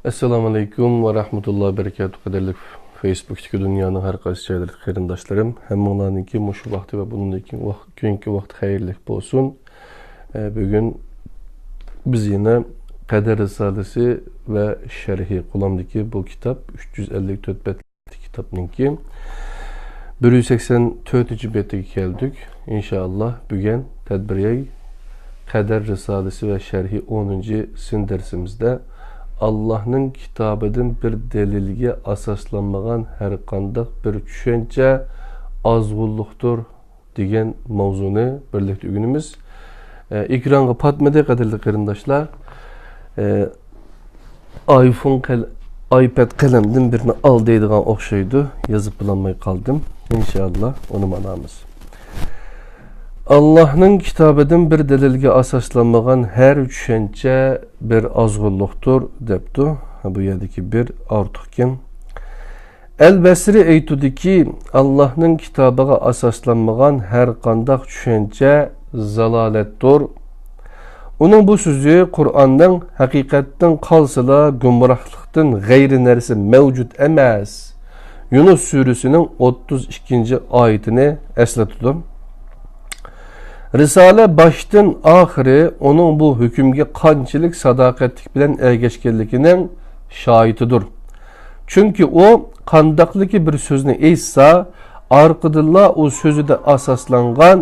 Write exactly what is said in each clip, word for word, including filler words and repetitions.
ئەسسالامۇ ئەلەيكۇم ۋە رەھمەتۇللاھى ۋە بەرىكاتۇھ، قەدىرلىك فېيسبۇكتىكى دۇنيانىڭ ھەر قايسى جايلىرىدىكى قېرىنداشلىرىم. ھەممىڭلارنىڭكى مۇشۇ ۋاقتى ۋە بۇنىڭدىن كېيىنكى ۋاق-، كېيىنكى ۋاقتى خەيرلىك بولسۇن. ئە، بۈگۈن بىز يەنە قەدەر رىسالىسى ۋە شەرھى، قولۇمدىكى بۇ كىتاب ئۈچ يۈز ئەللىك تۆت بەتلىك كىتابنىڭكى بىر يۈز سەكسەن تۆتىنچى بېتىگە كەلدۇق. ئىنشائاللا، بۈگۈن تەدبىرىي قەدەر رىسالىسى ۋە شەرھى ئونىنچى سىن دەرسىمىزدە ئاللاھنىڭ كىتابىدىن بىر دەلىلگە ئاساسلانمىغان ھەر قانداق بىر چۈشەنچە ئازغۇنلۇقتۇر دېگەن ماۋزۇنى بىرلىكتە ئۆگىنىمىز. ئە، ئېكرانغا پاتمىدى، قەدىرلىك قېرىنداشلار. ئە، ئايفون قەل-، ئايپەد قەلەمدىن بىرنى ئال دەيدىغان ئوخشايدۇ. يېزىپ بولالماي قالدىم. ئىنشائاللا، ئۇنى مانامىز. ئاللاھنىڭ كىتابىدىن بىر دەلىلگە ئاساسلانمىغان ھەر چۈشەنچە بىر ئازغۇنلۇقتۇر، دەپتۇ. بۇ يەردىكى بىر ئارتۇقكەن. ئەل بەسرى ئېيتىدۇكى، ئاللاھنىڭ كىتابىغا ئاساسلانمىغان ھەر قانداق چۈشەنچە زالالەتتۇر. ئۇنىڭ بۇ سۆزى قۇرئاننىڭ ھەقىقەتتىن قالسىلا گۇمراھلىقتىن غەيرى نەرسە مەۋجۇت ئەمەس، يۇنۇس سۈرىسىنىڭ ئوتتۇز ئىككىنچى ئايىتىنى ئەسلىتىدۇ. رىسالە باشتىن ئاخىرى ئۇنىڭ بۇ ھۆكۈمگە قانچىلىك ساداقەتلىك بىلەن ئەگەشكەنلىكىنىڭ شاھىتىدۇر. چۈنكى ئۇ قانداقلىكى بىر سۆزنى ئېيتسا، ئارقىدىنلا ئۇ سۆزىدە ئاساسلانغان،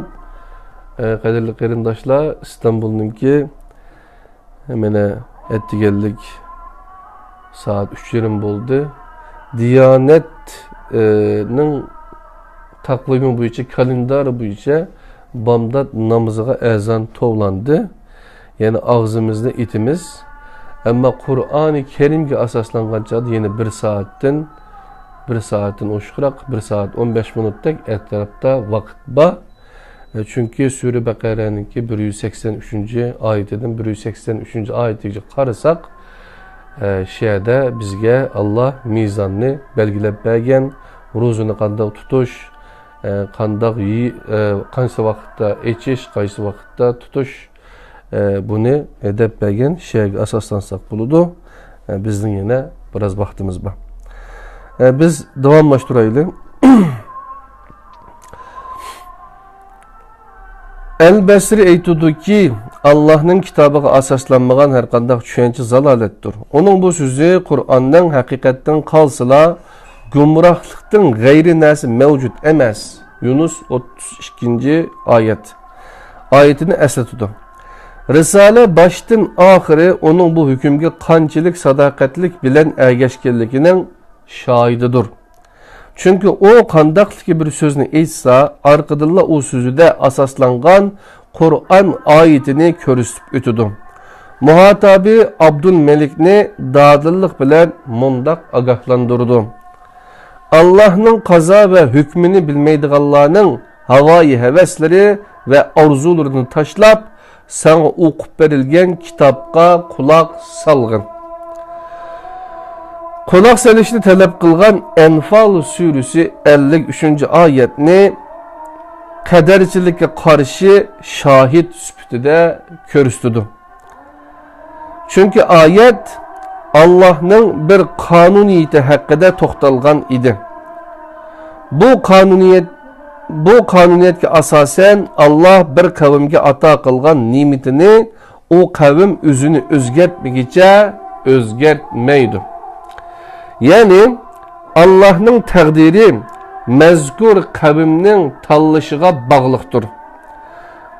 ئە، قەدىرلىك قېرىنداشلار، ئىستانبۇلنىڭكى مانا ئەتىگەنلىك سائەت ئۈچ يېرىم بولدى. دىيانەت، ئە، نىڭ تەقۋىمى بويىچە، كالېندارى بويىچە بامدات نامىزىغا ئەزان توۋلاندى. يەنى ئاغزىمىزنى ئېتىمىز. ئەمما قۇرئانى كەرىمگە ئاساسلانغان چاغدا يەنە بىر سائەتتىن، بىر سائەتتىن ئوشۇقراق، بىر سائەت ئون بەش مىنۇتتەك ئەتراپتا ۋاقىت بار. ئە، چۈنكى سۈرە بەقەرەنىڭكى بىر يۈز سەكسەن ئۈچىنچى ئايىتىدىن بىر يۈز سەكسەن ئۈچىنچى ئايىتىگىچە قارىساق، ئە، شۇ يەردە بىزگە ئاللا مىزاننى بەلگىلەپ بەرگەن، روزىنى قانداق تۇتۇش، ئە، قانداق يېي-، ئە، قايسى ۋاقىتتا ئېچىش، قايسى ۋاقىتتا تۇتۇش، ئە، بۇنى، ئە، دەپ بەرگەن شۇ يەرگە ئاساسلانساق بولىدۇ. ئە، بىزنىڭ يەنە بىراز ۋاقتىمىز بار. ئە، بىز داۋاملاشتۇرايلى. ئەل بەسرى ئېيتىدۇكى، ئاللاھنىڭ كىتابىغا ئاساسلانمىغان ھەر قانداق چۈشەنچە زالالەتتۇر. ئۇنىڭ بۇ سۆزى قۇرئاننىڭ ھەقىقەتتىن قالسىلا، گۇمراھلىقتىن غەيرى نەرسە مەۋجۇت ئەمەس. يۇنۇس ئوتتۇز ئىككىنچى ئايەت. ئايىتىنى ئەسلىتىدۇ. رىسالە باشتىن ئاخىرى ئۇنىڭ بۇ ھۆكۈمگە قانچىلىك ساداقەتلىك بىلەن ئەگەشكەنلىكىنىڭ شاھىدىدۇر. چۈنكى ئۇ قانداقلىكى بىر سۆزنى ئېيتسا، ئارقىدىنلا ئۇ سۆزىدە ئاساسلانغان قۇرئان ئايىتىنى كۆرسىتىپ ئۆتىدۇ. مۇھاتابى ئابدۇلمەلىكنى دادىللىق بىلەن مۇنداق ئاگاھلاندۇرىدۇ: ئاللاھنىڭ قازا ۋە ھۆكمىنى بىلمەيدىغانلارنىڭ ھاۋايى ھەۋەسلىرى ۋە ئارزۇلىرىنى تاشلاپ، ساڭا ئوقۇپ بېرىلگەن كىتابقا قۇلاق سالغىن. قۇلاق سېلىشنى تەلەپ قىلغان ئەنفال سۈرىسى ئەللىك ئۈچىنچى ئايەتنى قەدەرچىلىككە قارشى شاھىت سۈپىتىدە كۆرسىتىدۇ. چۈنكى ئايەت ئاللاھنىڭ بىر قانۇنىيىتى ھەققىدە توختالغان ئىدى. بۇ قانۇنىيەت، بۇ قانۇنىيەتكە ئاساسەن، ئاللاھ بىر قەۋمگە ئاتا قىلغان نېمىتىنى ئۇ قەۋم ئۆزىنى ئۆزگەرتمىگىچە ئۆزگەرتمەيدۇ. يەنى، ئاللاھنىڭ تەقدىرى مەزكۇر قەۋمنىڭ تاللىشىغا باغلىقتۇر.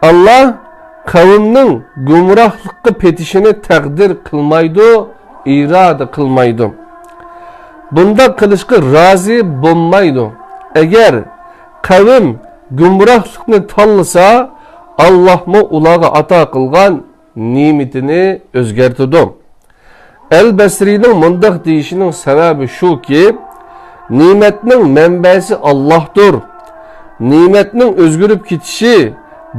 ئاللاھ قەۋمنىڭ گۇمراھلىققا پېتىشىنى تەقدىر قىلمايدۇ، ئىرادە قىلمايدۇ. بۇنداق قىلىشقا رازى بولمايدۇ. ئەگەر قەۋم گۇمراھلىقنى تاللىسا، ئاللاھمۇ ئۇلارغا ئاتا قىلغان نېمىتىنى ئۆزگەرتىدۇ. ئەل بەسرىنىڭ مۇنداق دېيىشىنىڭ سەۋەبى شۇكى، نېمەتنىڭ مەنبەسى ئاللاھتۇر. نېمەتنىڭ ئۆزگىرىپ كېتىشى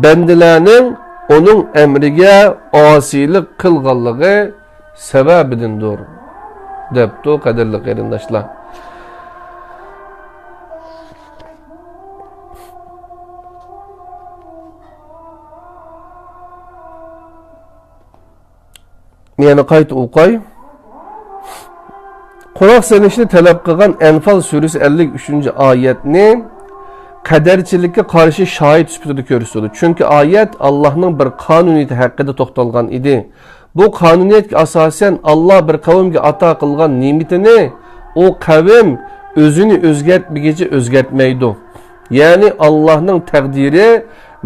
بەندىلەرنىڭ ئۇنىڭ ئەمرىگە ئاسىيلىق قىلغانلىقى سەۋەبىدىندۇر، دەپتۇ، قەدىرلىك قېرىنداشلار. يەنە قايتا ئوقۇي. قۇلاق سېلىشنى تەلەپ قىلغان ئەنفال سۈرىسى ئەللىك ئۈچىنچى ئايەتنى قەدەرچىلىككە قارشى شاھىت سۈپىتىدە كۆرسىتىدۇ. چۈنكى ئايەت ئاللاھنىڭ بىر قانۇنىيىتى ھەققىدە توختالغان ئىدى. بۇ قانۇنىيەتكە ئاساسەن، ئاللاھ بىر قەۋمگە ئاتا قىلغان نېمىتىنى ئۇ قەۋم ئۆزىنى ئۆزگەرتمىگىچە ئۆزگەرتمەيدۇ. يەنى ئاللاھنىڭ تەقدىرى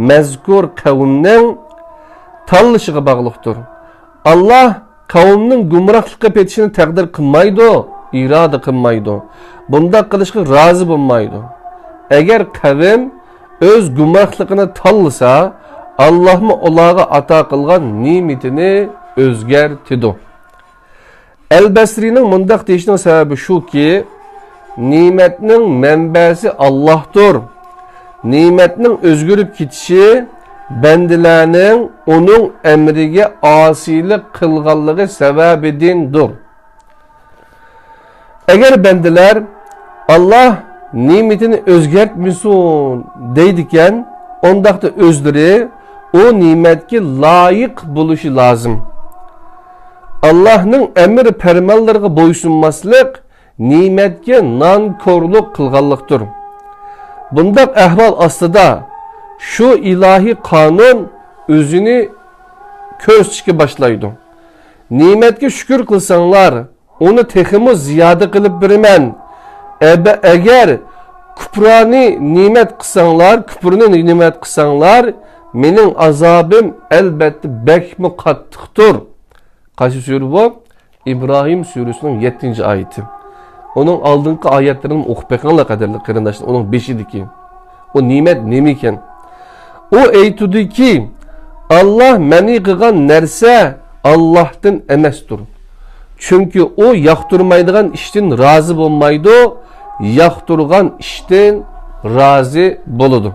مەزكۇر قەۋمنىڭ تاللىشىغا باغلىقتۇر. ئاللاھ قەۋمنىڭ گۇمراھلىققا پېتىشىنى تەقدىر قىلمايدۇ، ئىرادە قىلمايدۇ. بۇنداق قىلىشقا رازى بولمايدۇ. ئەگەر قەۋم ئۆز گۇمراھلىقىنى تاللىسا، ئاللاھمۇ ئۇلارغا ئاتا قىلغان نېمىتىنى ئۆزگەرتىدۇ. ئەل بەسرىنىڭ مۇنداق دېيىشىنىڭ سەۋەبى شۇكى، نېمەتنىڭ مەنبەسى ئاللاھتۇر. نېمەتنىڭ ئۆزگىرىپ كېتىشى بەندىلەرنىڭ ئۇنىڭ ئەمرىگە ئاسىيلىق قىلغانلىقى سەۋەبىدىندۇر. ئەگەر بەندىلەر «ئاللاھ نېمىتىنى ئۆزگەرتمىسۇن» دەيدىكەن، ئۇنداقتا ئۆزلىرى ئۇ نېمەتكە لايىق بولۇشى لازىم. ئاللاھنىڭ ئەمر پەرمانلىرىغا بويسۇنماسلىق نېمەتكە نانكورلۇق قىلغانلىقتۇر. بۇنداق ئەھۋال ئاستىدا شۇ ئىلاھىي قانۇن ئۆزىنى كۆرسىتىشكە باشلايدۇ. نېمەتكە شۈكۈر قىلساڭلار، ئۇنى تېخىمۇ زىيادە قىلىپ بېرىمەن. ئەبە-، ئەگەر كۇپرانى نېمەت قىلساڭلار، كۇپرنى نېمەت قىلساڭلار، مېنىڭ ئازابىم ئەلبەتتە بەكمۇ قاتتىقتۇر. قايسى سۈرە بۇ؟ ئىبراھىم سۈرىسىنىڭ يەتتىنچى ئايىتى. ئۇنىڭ ئالدىنقى ئايەتلىرىنى ئوقۇپ بېقىڭلار، قەدىرلىك قېرىنداشلار، ئۇنىڭ بېشىدىكى. ئۇ نېمەت نېمە ئىكەن؟ ئۇ ئېيتىدۇكى، «ئاللاھ مەنئى قىلغان نەرسە ئاللاھتىن ئەمەستۇر. چۈنكى ئۇ ياقتۇرمايدىغان ئىشتىن رازى بولمايدۇ، ياقتۇرغان ئىشتىن رازى بولىدۇ.»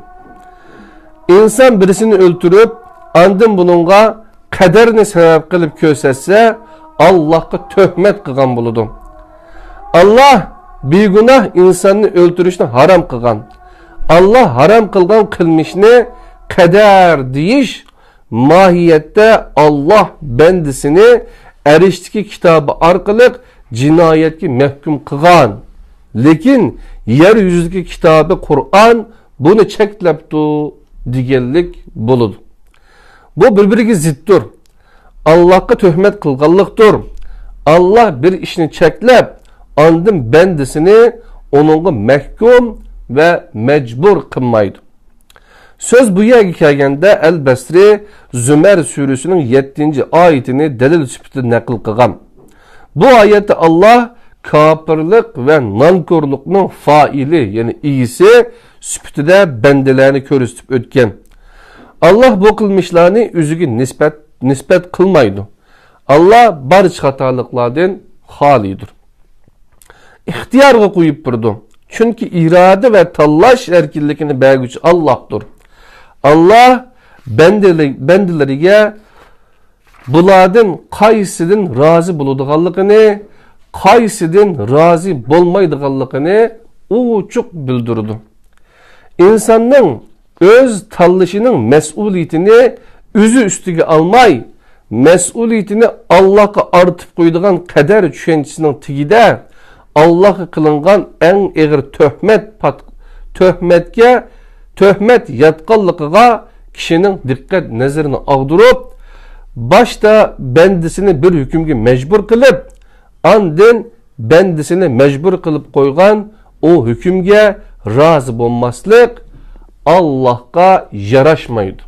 ئىنسان بىرسىنى ئۆلتۈرۈپ، ئاندىن بۇنىڭغا قەدەرنى سەۋەب قىلىپ كۆرسەتسە، ئاللاھقا تۆھمەت قىلغان بولىدۇ. ئاللاھ بىگۇناھ ئىنساننى ئۆلتۈرۈشنى ھارام قىلغان. ئاللاھ ھارام قىلغان قىلمىشنى قەدەر دېيىش ماھىيەتتە ئاللاھ بەندىسىنى ئەرشتىكى كىتابى ئارقىلىق جىنايەتكە مەھكۇم قىلغان. لېكىن يەر يۈزىدىكى كىتابى قۇرئان بۇنى چەكلەپتۇ دېگەنلىك بولىدۇ. بۇ بىر-بىرىگە زىتتۇر. ئاللاھقا تۆھمەت قىلغانلىقتۇر. ئاللاھ بىر ئىشنى چەكلەپ، ئاندىن بەندىسىنى ئۇنىڭغا مەھكۇم ۋە مەجبۇر قىلمايدۇ. سۆز بۇ يەرگە كەلگەندە، ئەل بەسرى زۇمەر سۈرىسىنىڭ يەتتىنچى ئايىتىنى دەلىل سۈپىتىدە نەقىل قىلغان. بۇ ئايەتتە ئاللاھ كاپىرلىق ۋە نانكورلۇقنىڭ فائىلى، يەنى ئىگىسى سۈپىتىدە بەندىلەرنى كۆرسىتىپ ئۆتكەن. ئاللاھ بۇ قىلمىشلارنى ئۆزىگە نىسبەت، نىسبەت قىلمايدۇ. ئاللاھ بارچە خاتالىقلاردىن خالىيدۇر. ئىختىيارغا قويۇپ بېرىدۇ. چۈنكى ئىرادە ۋە تاللاش ئەركىنلىكىنى بەرگۈچى ئاللاھتۇر. ئاللاھ بەندىلى-، بەندىلىرىگە بۇلاردىن قايسىدىن رازى بولىدىغانلىقىنى، قايسىدىن رازى بولمايدىغانلىقىنى ئوچۇق بىلدۈرىدۇ. ئىنساننىڭ ئۆز تاللىشىنىڭ مەسئۇلىيىتىنى ئۆزى ئۈستىگە ئالماي، مەسئۇلىيىتىنى ئاللاھقا ئارتىپ قويىدىغان قەدەر چۈشەنچىسىنىڭ تېگىدە ئاللاھقا قىلىنغان ئەڭ ئېغىر تۆھمەت پات-، تۆھمەتكە، تۆھمەت ياتقانلىقىغا كىشىنىڭ دىققەت نەزىرىنى ئاغدۇرۇپ، باشتا بەندىسىنى بىر ھۆكۈمگە مەجبۇر قىلىپ، ئاندىن بەندىسىنى مەجبۇر قىلىپ قويغان ئۇ ھۆكۈمگە رازى بولماسلىق ئاللاھقا ياراشمايدۇ.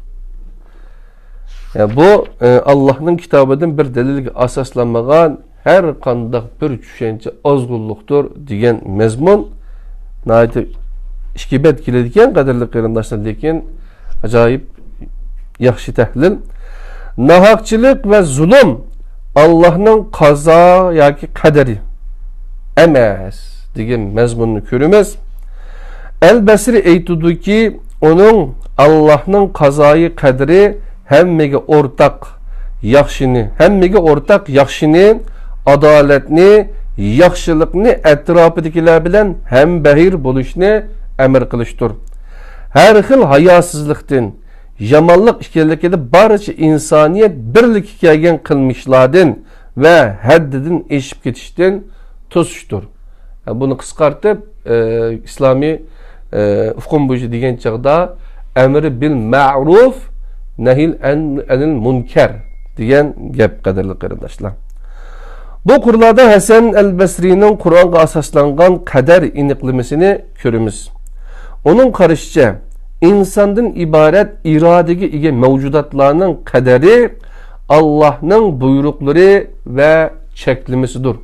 يا، بۇ، ئە، ئاللاھنىڭ كىتابىدىن بىر دەلىلگە ئاساسلانمىغان ھەر قانداق بىر چۈشەنچە ئازغۇنلۇقتۇر دېگەن مەزمۇن ناھايىتى ئىككى بەت كېلىدىكەن، قەدىرلىك قېرىنداشلار، لېكىن ئاجايىپ ياخشى تەھلىل. ناھەقچىلىك ۋە زۇلۇم ئاللاھنىڭ قازا ياكى قەدىرى ئەمەس دېگەن مەزمۇننى كۆرىمىز. ئەل بەسرى ئېيتىدۇكى، ئۇنىڭ، ئاللاھنىڭ قازايى قەدىرى ھەممىگە ئورتاق ياخشىنى، ھەممىگە ئورتاق ياخشىنى، ئادالەتنى، ياخشىلىقنى ئەتراپىدىكىلەر بىلەن ھەمبەھىر بولۇشنى ئەمر قىلىشتۇر. ھەر خىل ھاياسىزلىقتىن، يامانلىق ئىكەنلىكىدە بارچە ئىنسانىيەت بىرلىككە كەلگەن قىلمىشلاردىن ۋە ھەددىدىن ئېشىپ كېتىشتىن توسۇشتۇر. بۇنى قىسقارتىپ، ئە، ئىسلامىي، ئە، ئۇقۇم بويىچە دېگەن چاغدا، ئەمرى بىل مەرۇف، نەھيىل ئەن-، ئەنىل مۇنكەر دېگەن گەپ، قەدىرلىك قېرىنداشلار. بۇ قۇرلاردا ھەسەن ئەل بەسرىنىڭ قۇرئانغا ئاساسلانغان قەدەر ئېنىقلىمىسىنى كۆرىمىز. ئۇنىڭ قارىشىچە، ئىنساندىن ئىبارەت ئىرادىگە ئىگە مەۋجۇداتلارنىڭ قەدىرى ئاللاھنىڭ بۇيرۇقلىرى ۋە چەكلىمىسىدۇر.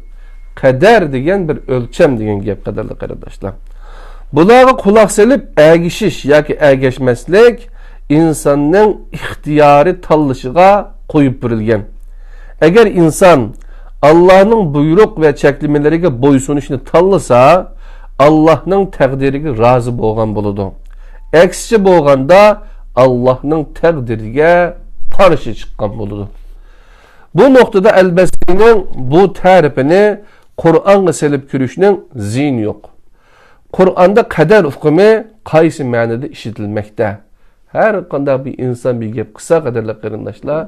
قەدەر دېگەن بىر ئۆلچەم دېگەن گەپ، قەدىرلىك قېرىنداشلار. بۇلارغا قۇلاق سېلىپ ئەگىشىش ياكى ئەگەشمەسلىك ئىنساننىڭ ئىختىيارىي تاللىشىغا قويۇپ بېرىلگەن. ئەگەر ئىنسان ئاللاھنىڭ بۇيرۇق ۋە چەكلىمىلىرىگە بويسۇنۇشنى تاللىسا، ئاللاھنىڭ تەقدىرىگە رازى بولغان بولىدۇ. ئەكسىچە بولغاندا، ئاللاھنىڭ تەقدىرىگە قارشى چىققان بولىدۇ. بۇ نۇقتىدا ئەلبەسرىنىڭ بۇ تەرىپىنى قۇرئانغا سېلىپ كۆرۈشنىڭ زىيىنى يوق. قۇرئاندا قەدەر ئۇقۇمى قايسى مەنىدە ئىشلىتىلمەكتە؟ ھەر قانداق بىر ئىنسان بىر گەپ قىلسا، قەدىرلىك قېرىنداشلار،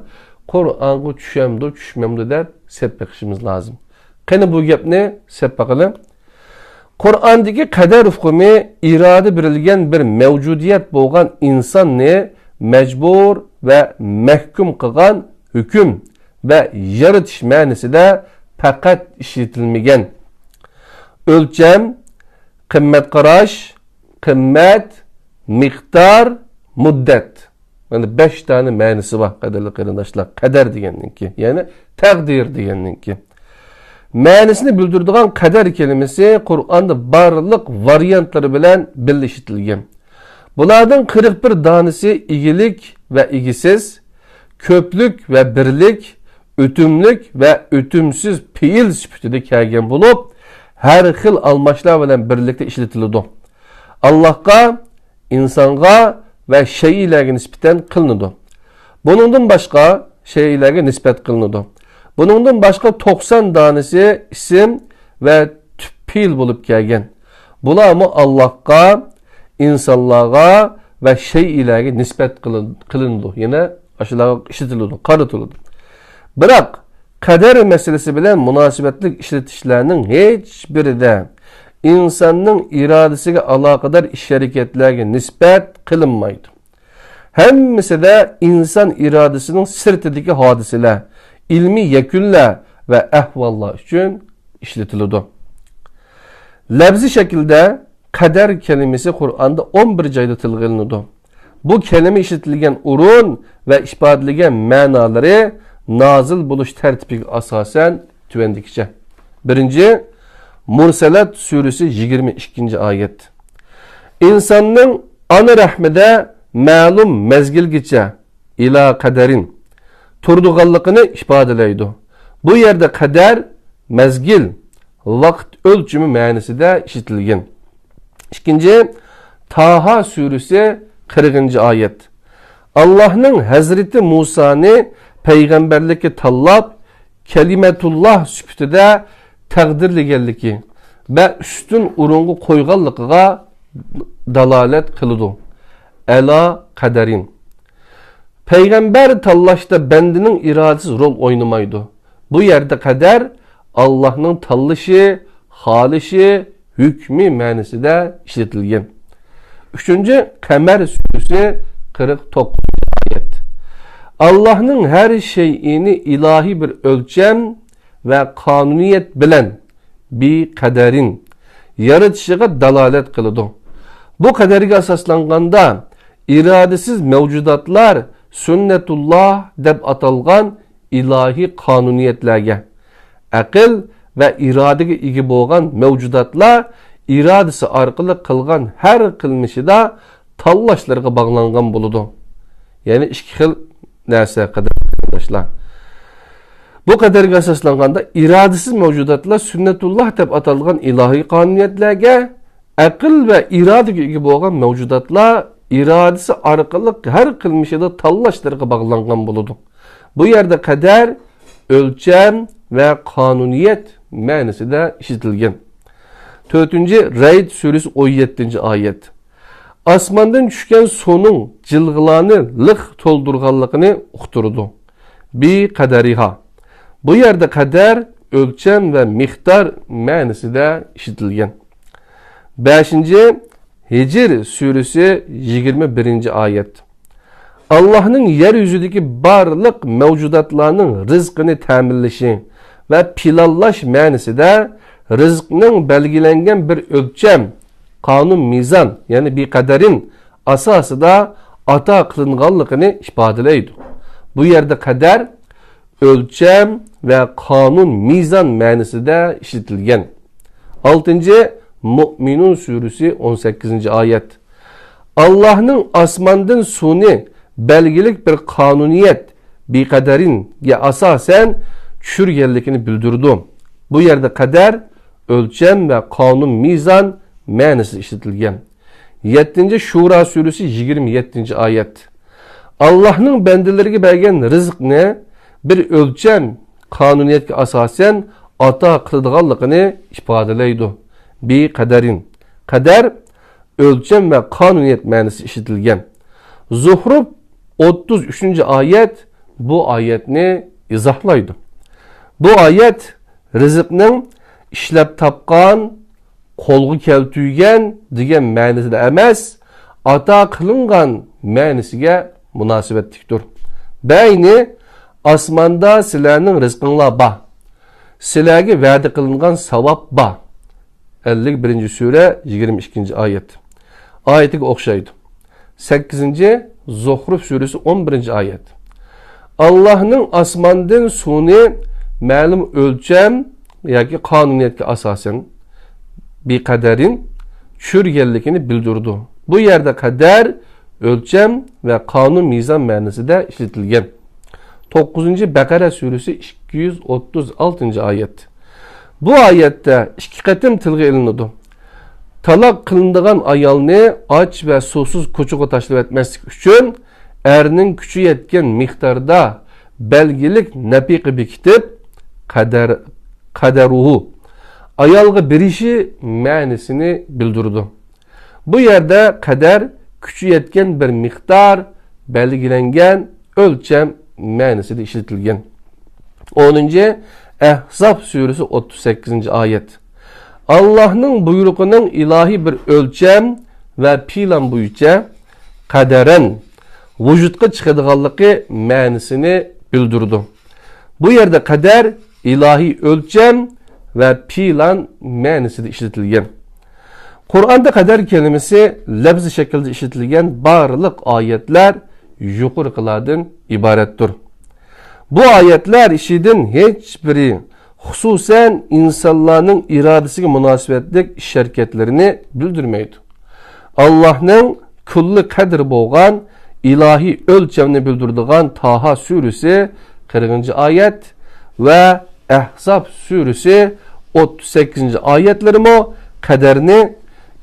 قۇرئانغا چۈشەمدۇ، چۈشمەمدۇ دەپ سەپ بېقىشىمىز لازىم. قېنى، بۇ گەپنى سەپ باقىلى. قۇرئاندىكى قەدەر ئۇقۇمى ئىرادە بېرىلگەن بىر مەۋجۇدىيەت بولغان ئىنساننى مەجبۇر ۋە مەھكۇم قىلغان ھۆكۈم ۋە يارىتىش مەنىسىدە پەقەت ئىشلىتىلمىگەن. ئۆلچەم، قىممەت قاراش، قىممەت، مىقدار، مۇددەت. مانا بەش دانە مەنىسى بار، قەدىرلىك قېرىنداشلار، قەدەر دېگەننىڭكى، يەنى تەقدىر دېگەننىڭكى. مەنىسىنى بىلدۈرىدىغان قەدەر كەلىمىسى قۇرئاندا بارلىق ۋارىيانتلىرى بىلەن بىللە ئىشلىتىلگەن. بۇلاردىن قىرىق بىر دانىسى ئىگىلىك ۋە ئىگىسىز، كۆپلۈك ۋە بىرلىك، ئۆتۈملۈك ۋە ئۆتۈمسىز پېئىل سۈپىتىدە كەلگەن بولۇپ، ھەر خىل ئالماشلار بىلەن بىرلىكتە ئىشلىتىلىدۇ. ئاللاھقا، ئىنسانغا ۋە شەيئىلەرگە نىسبەتەن قىلىنىدۇ. بۇنىڭدىن باشقا، شەيئىلەرگە نىسبەت قىلىنىدۇ. بۇنىڭدىن باشقا توقسان دانىسى ئىسىم ۋە تۈپ پېئىل بولۇپ كەلگەن. بۇلارمۇ ئاللاھقا، ئىنسانلارغا ۋە شەيئىلەرگە نىسبەت قىلىن-، قىلىنىدۇ. يەنە ئاشۇلارغا ئىشلىتىلىدۇ، قارىتىلىدۇ. بىراق، قەدەر مەسىلىسى بىلەن مۇناسىۋەتلىك ئىشلىتىشلەرنىڭ ھېچبىرىدە ئىنساننىڭ ئىرادىسىگە ئالاقىدار ئىش-ھەرىكەتلەرگە نىسبەت قىلىنمايدۇ. ھەممىسىدە ئىنسان ئىرادىسىنىڭ سىرتىدىكى ھادىسىلەر، ئىلمىي يەكۈنلەر ۋە ئەھۋاللار ئۈچۈن ئىشلىتىلىدۇ. لەپزىي شەكىلدە قەدەر كەلىمىسى قۇرئاندا ئون بىر جايدا تىلغا ئېلىنىدۇ. بۇ كەلىمە ئىشلىتىلگەن ئورۇن ۋە ئىپادىلىگەن مەنالىرى نازىل بولۇش تەرتىپىگە ئاساسەن تۆۋەندىكىچە. بىرىنچى، مۇرسەلات سۈرىسى يىگىرمە ئىككىنچى ئايەت. ئىنساننىڭ ئانا رەھمىدە مەلۇم مەزگىلگىچە، ئىلا قەدەرىن، تۇرىدىغانلىقىنى ئىپادىلەيدۇ. بۇ يەردە قەدەر، مەزگىل، ۋاقىت ئۆلچىمى مەنىسىدە ئىشلىتىلگەن. ئىككىنچى، تاھا سۈرىسى، قىرىقىنچى ئايەت. ئاللاھنىڭ ھەزرىتى مۇسانى پەيغەمبەرلىككە تاللاپ، كەلىمەتۇللاھ سۈپىتىدە تەقدىرلىگەنلىكى ۋە ئۈستۈن ئورۇنغا قويغانلىقىغا دالالەت قىلىدۇ. ئەلا قەدەرىن. پەيغەمبەر تاللاشتا بەندىنىڭ ئىرادىسى رول ئوينىمايدۇ. بۇ يەردە قەدەر ئاللاھنىڭ تاللىشى، خالىشى، ھۆكمى مەنىسىدە ئىشلىتىلگەن. ئۈچىنچى، قەمەر سۈرىسى، قىرىق توققۇزىنچى ئايەت. ئاللاھنىڭ ھەر شەيئىنى ئىلاھىي بىر ئۆلچەم ۋە قانۇنىيەت بىلەن، بى قەدەرىن، يارىتىشىغا دالالەت قىلىدۇ. بۇ قەدەرگە ئاساسلانغاندا، ئىرادىسىز مەۋجۇداتلار سۈننەتۇللاھ دەپ ئاتالغان ئىلاھىي قانۇنىيەتلەرگە، ئەقىل ۋە ئىرادىگە ئىگە بولغان مەۋجۇداتلار ئىرادىسى ئارقىلىق قىلغان ھەر قىلمىشىدا تاللاشلىرىغا باغلانغان بولىدۇ. يەنى ئىككى خىل نەرسە، قەدەر قېرىنداشلار. بۇ قەدەرگە ئاساسلانغاندا، ئىرادىسىز مەۋجۇداتلار سۈننەتۇللاھ دەپ ئاتالغان ئىلاھىي قانۇنىيەتلەرگە، ئەقىل ۋە ئىرادىگە ئىگە بولغان مەۋجۇداتلار ئىرادىسى ئارقىلىق ھەر قىلمىشىدا تاللاشلىرىغا باغلانغان بولىدۇ. بۇ يەردە قەدەر، ئۆلچەم ۋە قانۇنىيەت مەنىسىدە ئىشلىتىلگەن. تۆتىنچى، رەئد سۈرىسى، ئون يەتتىنچى ئايەت. ئاسماندىن چۈشكەن سۇنىڭ جىلغىلارنى لىق تولدۇرغانلىقىنى ئۇقتۇرىدۇ. بى قەدەرىھا. بۇ يەردە قەدەر، ئۆلچەم ۋە مىقدار مەنىسىدە ئىشلىتىلگەن. بەشىنچى، ھىجر سۈرىسى، يىگىرمە بىرىنچى ئايەت. ئاللاھنىڭ يەر يۈزىدىكى بارلىق مەۋجۇداتلارنىڭ رىزقىنى تەمىنلىشى ۋە پىلانلاش مەنىسىدە رىزقنىڭ بەلگىلەنگەن بىر ئۆلچەم، قانۇن، مىزان، يەنى بىقەدەرىن ئاساسىدا ئاتا قىلىنغانلىقىنى ئىپادىلەيدۇ. بۇ يەردە قەدەر ئۆلچەم ۋە قانۇن، مىزان مەنىسىدە ئىشلىتىلگەن. ئالتىنچى، مۇئمىنۇن سۈرىسى، ئون سەككىزىنچى ئايەت. ئاللاھنىڭ ئاسماندىن سۇنى بەلگىلىك بىر قانۇنىيەت، بىقەدەرىنگە ئاساسەن چۈشۈرگەنلىكىنى بىلدۈرىدۇ. بۇ يەردە قەدەر ئۆلچەم ۋە قانۇن، مىزان مەنىسىدە ئىشلىتىلگەن. يەتتىنچى شۇرا سۈرىسى، يىگىرمە يەتتىنچى ئايەت. ئاللاھنىڭ بەندىلىرىگە بەرگەن رىزىقنى بىر ئۆلچەم، قانۇنىيەتكە ئاساسەن ئاتا قىلىدىغانلىقىنى ئىپادىلەيدۇ. بىقەدەرىن. قەدەر ئۆلچەم ۋە قانۇنىيەت مەنىسى ئىشلىتىلگەن. زۇھرۇف ئوتتۇز ئۈچىنچى ئايەت بۇ ئايەتنى ئىزاھلايدۇ. بۇ ئايەت رىزىقنىڭ ئىشلەپ تاپقان، قولغا كەلتۈرگەن دېگەن مەنىسىدە ئەمەس، ئاتا قىلىنغان مەنىسىگە مۇناسىۋەتلىكتۇر. بەينى، ئاسماندا سىلەرنىڭ رىزقىڭلار بار. سىلەرگە ۋەدە قىلىنغان ساۋاب بار. ئەللىك بىرىنچى سۈرە، يىگىرمە ئىككىنچى ئايەت. ئايىتىگە ئوخشايدۇ. سەككىزىنچى زۇخرۇف سۈرىسى، ئون بىرىنچى ئايەت. ئاللاھنىڭ ئاسماندىن سۇنى مەلۇم ئۆلچەم ياكى قانۇنىيەتكە ئاساسەن، بىقەدەرىن، چۈشۈرگەنلىكىنى بىلدۈرىدۇ. بۇ يەردە قەدەر، ئۆلچەم ۋە قانۇن، مىزان مەنىسىدە ئىشلىتىلگەن. توققۇزىنچى بەقەرە سۈرىسى، ئىككى يۈز ئوتتۇز ئالتىنچى ئايەت. بۇ ئايەتتە ئىككى قېتىم تىلغا ئېلىنىدۇ. تالاق قىلىنىدىغان ئايالنى ئاچ ۋە سۇسىز كوچىغا تاشلىۋەتمەسلىك ئۈچۈن، ئەرنىڭ كۈچى يەتكەن مىقداردا بەلگىلىك نەپىقە بېكىتىپ، قەدەر، قەدەرۇھۇ، ئايالغا بېرىشى مەنىسىنى بىلدۈرىدۇ. بۇ يەردە قەدەر كۈچى يەتكەن بىر مىقدار، بەلگىلەنگەن ئۆلچەم مەنىسىدە ئىشلىتىلگەن. ئونىنچى ئەھزاب سۈرىسى، ئوتتۇز سەككىزىنچى ئايەت. ئاللاھنىڭ بۇيرۇقىنىڭ ئىلاھىي بىر ئۆلچەم ۋە پىلان بويىچە قەدەرەن ۋۇجۇدقا چىقىدىغانلىقى مەنىسىنى بىلدۈرىدۇ. بۇ يەردە قەدەر ئىلاھىي ئۆلچەم ۋە پىلان مەنىسىدە ئىشلىتىلگەن. قۇرئاندا قەدەر كەلىمىسى لەپزىي شەكىلدە ئىشلىتىلگەن بارلىق ئايەتلەر يۇقىرىقىلاردىن ئىبارەتتۇر. بۇ ئايەتلەر ئىچىدىن ھېچ بىرى، خۇسۇسەن، ئىنسانلارنىڭ ئىرادىسىگە مۇناسىۋەتلىك ئىش-ھەرىكەتلىرىنى بىلدۈرمەيدۇ. ئاللاھنىڭ كۈللى قەدرى بولغان ئىلاھىي ئۆلچەمنى بىلدۈرىدىغان تاھا سۈرىسى، قىرىقىنچى ئايەت، ۋە ئەھزاب سۈرىسى، ئوتتۇز سەككىزىنچى ئايەتلىرىمۇ قەدەرنى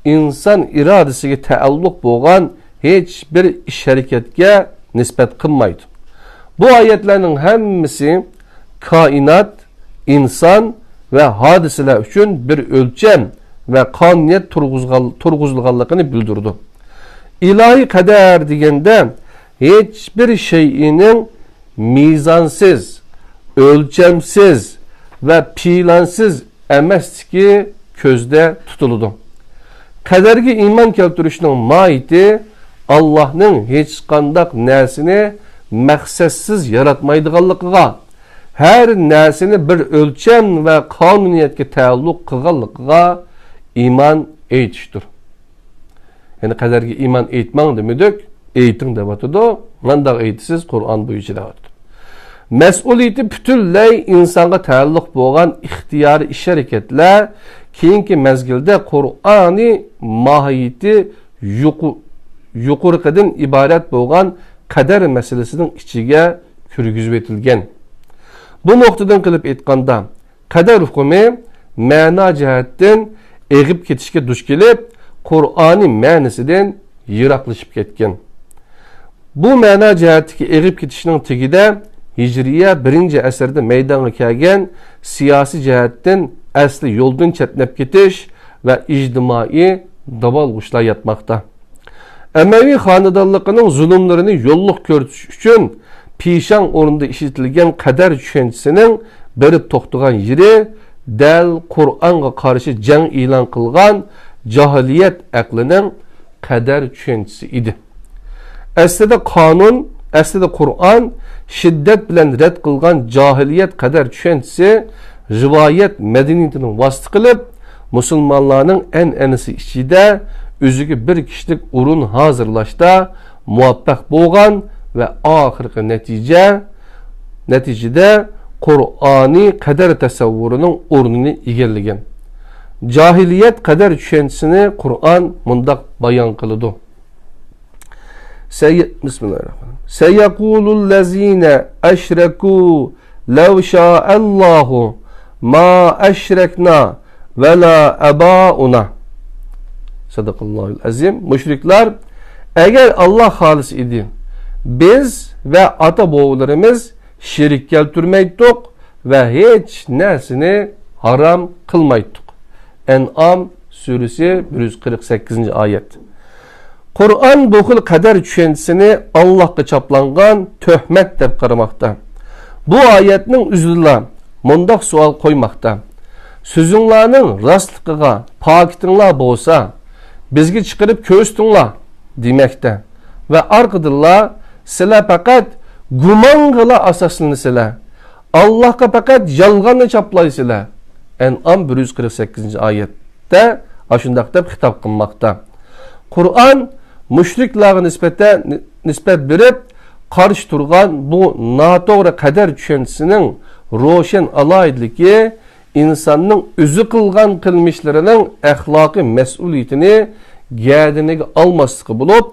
ئىنسان ئىرادىسىگە تەئەللۇق بولغان ھېچ بىر ئىش-ھەرىكەتكە نىسبەت قىلمايدۇ. بۇ ئايەتلەرنىڭ ھەممىسى كائىنات، ئىنسان ۋە ھادىسىلەر ئۈچۈن بىر ئۆلچەم ۋە قانۇنىيەت تۇرغۇزغان-، تۇرغۇزۇلغانلىقىنى بىلدۈرىدۇ. ئىلاھىي قەدەر دېگەندە، ھېچ بىر شەيئىنىڭ مىزانسىز، ئۆلچەمسىز ۋە پىلانسىز ئەمەسلىكى كۆزدە تۇتۇلىدۇ. قەدەرگە ئىمان كەلتۈرۈشنىڭ ماھىيىتى ئاللاھنىڭ ھېچقانداق نەرسىنى مەقسەتسىز ياراتمايدىغانلىقىغا، ھەر نەرسىنى بىر ئۆلچەم ۋە قانۇنىيەتكە تەئەللۇق قىلغانلىقىغا ئىمان ئېيتىشتۇر. يەنى قەدەرگە ئىمان ئېيتماڭ دېمىدۇق، ئېيتىڭ دەۋاتىدۇ. مانداق ئېيتىسىز، قۇرئان بويىچە دەۋاتىدۇ. مەسئۇلىيىتى پۈتۈنلەي ئىنسانغا تەئەللۇق بولغان ئىختىيارىي ئىش-ھەرىكەتلەر كېيىنكى مەزگىلدە قۇرئانىي ماھىيىتى يۇقۇ-، يۇقىرىقىدىن ئىبارەت بولغان قەدەر مەسىلىسىنىڭ ئىچىگە كىرگۈزۈۋېتىلگەن. بۇ نۇقتىدىن قىلىپ ئېيتقاندا، قەدەر ئۇقۇمى مەنا جەھەتتىن ئېغىپ كېتىشكە دۇچ كېلىپ، قۇرئانىي مەنىسىدىن يىراقلىشىپ كەتكەن. بۇ مەنا جەھەتتىكى ئېغىپ كېتىشنىڭ تېگىدە ھىجرىيە بىرىنچى ئەسىردە مەيدانغا كەلگەن سىياسىي جەھەتتىن ئەسلى يولدىن چەتنەپ كېتىش ۋە ئىجتىمائىي داۋالغۇشلار ياتماقتا. ئەمەۋى خانىدانلىقىنىڭ زۇلۇملىرىنى يوللۇق كۆرسىتىش ئۈچۈن پىشاڭ ئورنىدا ئىشلىتىلگەن قەدەر چۈشەنچىسىنىڭ بېرىپ توختىغان يېرى دەل قۇرئانغا قارشى جەڭ ئېلان قىلغان جاھىلىيەت ئەقلىنىڭ قەدەر چۈشەنچىسى ئىدى. ئەسلىدە قانۇن، ئەسلىدە قۇرئان شىددەت بىلەن رەت قىلغان جاھىلىيەت قەدەر چۈشەنچىسى رىۋايەت مەدەنىيىتىنى ۋاسىتە قىلىپ، مۇسۇلمانلارنىڭ ئەنئەنىسى ئىچىدە ئۆزىگە بىر كىشىلىك ئورۇن ھازىرلاشتا مۇۋەپپەق بولغان ۋە ئاخىرقى نەتىجە، نەتىجىدە قۇرئانىي قەدەر تەسەۋۋۇرىنىڭ ئورنىنى ئىگىلىگەن. جاھىلىيەت قەدەر چۈشەنچىسىنى قۇرئان مۇنداق بايان قىلىدۇ. سەي-، بىسمىللاھىررەھمانىررەھىم. سەيەقۇلۇللەزىنە ئەشرەكۇ لەۋ شائەللاھۇ ما ئەشرەكنا ۋەلا ئاباؤنا. سەدەقەللاھۇل ئەزىم. مۇشرىكلار، ئەگەر ئاللا خالىسا ئىدى، بىز ۋە ئاتا-بوۋىلىرىمىز شېرىك كەلتۈرمەيتتۇق ۋە ھېچ نەرسىنى ھارام قىلمايتتۇق. ئەنئام سۈرىسى، بىر يۈز قىرىق سەككىزىنچى ئايەت. قۇرئان بۇ خىل قەدەر چۈشەنچىسىنى ئاللاھقا چاپلانغان تۆھمەت دەپ قارىماقتا. بۇ ئايەتنىڭ ئۆزىدىلا مۇنداق سوئال قويماقتا: سۆزۈڭلارنىڭ راستلىقىغا پاكىتىڭلار بولسا، بىزگە چىقىرىپ كۆرسىتىڭلار، دېمەكتە. ۋە ئارقىدىنلا، سىلەر پەقەت گۇمانغىلا ئاساسلىنىسىلەر. ئاللاھقا پەقەت يالغاننى چاپلايسىلەر. ئەنئام بىر يۈز قىرىق سەككىزىنچى ئايەتتە ئاشۇنداق دەپ خىتاب قىلماقتا. قۇرئان مۇشرىكلارغا نىسبەتتە، نىسبەت بېرىپ قارشى تۇرغان بۇ ناتوغرا قەدەر چۈشەنچىسىنىڭ روشەن ئالاھىدىلىكى ئىنساننىڭ ئۆزى قىلغان قىلمىشلىرىنىڭ ئەخلاقىي مەسئۇلىيىتىنى گەدىنىگە ئالماسلىقى بولۇپ،